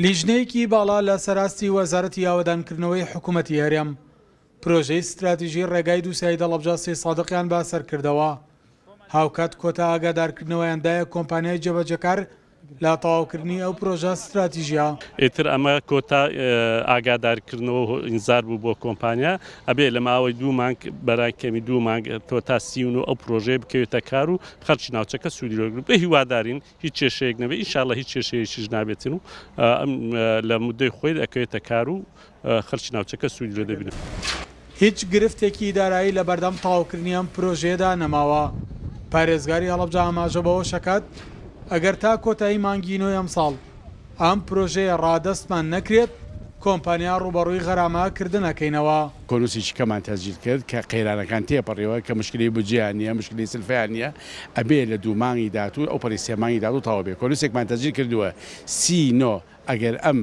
لیژنەیەکی باڵا لە سەراستی وەزارەتی ئاوەدانکردنەوەی حکوومەتی هەرێم پرۆژەی ستراتیژی ڕێگای دووسای دەڵەبجە سەیدسادقیان بەسەرکردەوە، هاوکات کۆتا ئاگادارکردنەوەیان دایە کۆمپانیای جێبەجێکار لە تەواوکردنی ئەو پرۆژە ستراتیژیە. ئیتر ئەمە کۆتا ئاگادارکردنەوە و ئینزار بوو بۆ کۆمپانیا، ئەبێ لە ماوەی دوو مانگ بەرای کەمی دوو مانگ تۆ تا 39 ئەو پرۆژەیە بکەوێتە کار و خەڵکی ناوچەکە سوودی لێ وەرگرن. هیوادارین هیچ کێشەیەک نەبێت، ئینشاءاللە هیچ کێشەیەکیش نابێتن و ئەم لە مودەی خۆی ئەکەوێتە کار و خەڵکی ناوچەکە سوودی لێ دەبینن. هیچ گرفتێکی دارایی لەبەردەم تەواوکردنی ئەم پرۆژەیەدا نەماوە. پارێزگاری هەڵەبجە ئاماژە بەوەشەکات، ئەگەر تا کۆتایی مانگی نۆی ئەمساڵ ئەم پرۆژەیە ڕادەستمان نەکرێت، کۆمپانیا ڕووبەڕووی غەرامە کردن ئەکەینەوە. کۆنوسێکی کەمان تەسجیل کرد کە قەیرانەکان تێپەڕیوە، کە مشکلەی بودجەیان نییە، مشکلەی سلفەیان نییە، ئەبێ لە دوو مانگی داهاتوو ئەوپەڕی سێ مانگی داهاتوو تەواو بێ. کۆنوسێکمان تەسجیل کردووە 39 ئەگەر ئەم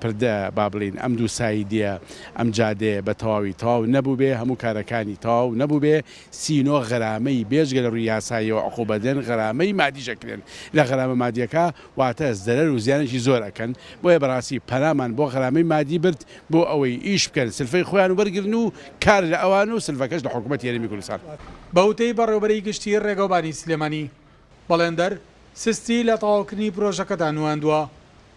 پردە با بڵێین ئەم دوو سایدیە ئەم جادەیە بە تەواوی تەواو نەبووبێ هەموو کارەکانی تەواو نەبووبێ 39 غەرامەی بێجگە لە ڕووی یاساییەوە عقوبە دێن غەرامەی مادیش ئەکرێن لە غەرامە مادیەکە واتە زەرەر و زیانێکی زۆر ئەکەن بۆیە بەڕاستی پەنامان بۆ غەرامەی مادی برد بۆ ئەوەی ئیش بکەن سلفەی خۆیان وەرگرن و کار لە ئەوان و سلفەکەش لە حکومەتی هەرێمی کوردستان. بە وتەی بەڕێوبەری گشتیی ڕێگەوبانی سلێمانی، بەڵێندەر سستی لە تەواوکردنی پرۆژەکەدا نواندووە،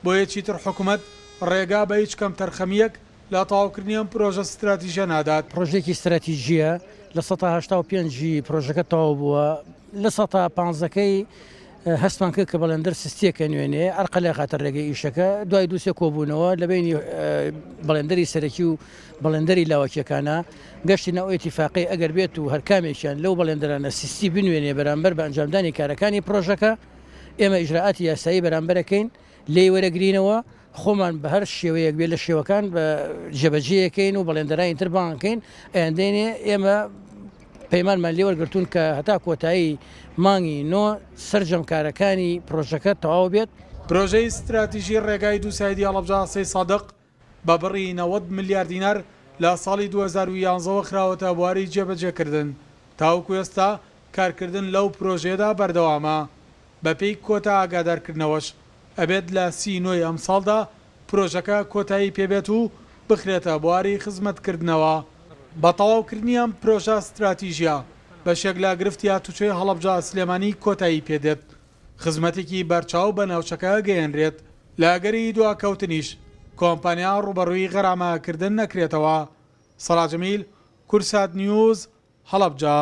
بۆیە چیتر حکومەت ڕێگا بە هیچ کەمتەرخەمییەک لە تەواوکردنی ئەم پرۆژە ستراتیژیە نادات. پرۆژەیەکی ستراتیژییە، 85% ی پرۆژەکە تەواو بووە، لە سەتا پانزەکەی هەستمان کرد کە بەڵێندەر سستییەکە نوێنێ، ئەرقەلە خاتە ڕێگەی ئیشەکە، دوای دوو سێ کۆبوونەوە لە بەینی بەڵێندەری سەرەکی و بەڵێندەری لاوەکییەکانا گەشتینە ئەو ئیتیفاقەی ئەگەر بێت و هەرکامێکیان لەو بەڵێندەرانە سستی بنوێنێ بەرامبەر بە ئەنجامدانی کارەکانی پرۆژەکە، ئێمە ئیجرائاتی یاسایی بەرامبەرەکەین، لێی وەرەگرینەوە، خۆمان بە هەر شێوەیەک بێت لە شێوەکان بە جێبەجێیەکەین و بەڵێندەرانی تر بانگەکەین ئەیاندەینێ، ئێمە پەیمانمان لێ وەرگرتوون کە هەتا کۆتایی مانگی نۆ سەرجەم کارەکانی پرۆژەکە تەواو بێت. پرۆژەی ستراتیژی ڕێگای دووسایدی هەڵەبجە سەیدسادق بە بڕی 90 ملیار دینار لە ساڵی 2011 وە خراوەتە بواری جێبەجێکردن، تاوەکو ئێستا کارکردن لەو پرۆژەیەدا بەردەوامە، بەپێی کۆتا ئاگادارکردنەوەش ئەبێت لە سی نۆی ئەمساڵدا پرۆژەکە کۆتایی پێبێت و بخرێتە بواری خزمەتکردنەوە. بە تەواوکردنی ئەم پرۆژە ستراتیژیە بەشێک لە گرفتی هاتوچۆی هەڵەبجە سلێمانی کۆتایی پێدێت، خزمەتێکی بەرچاو بە ناوچەکە ئەگەیەنرێت، لە ئەگەری دواکەوتنیش کۆمپانیا ڕووبەڕووی غەرامەکردن ئەکرێتەوە. سەڵاح جەمیل، کوردسات نیوز، هەڵەبجە.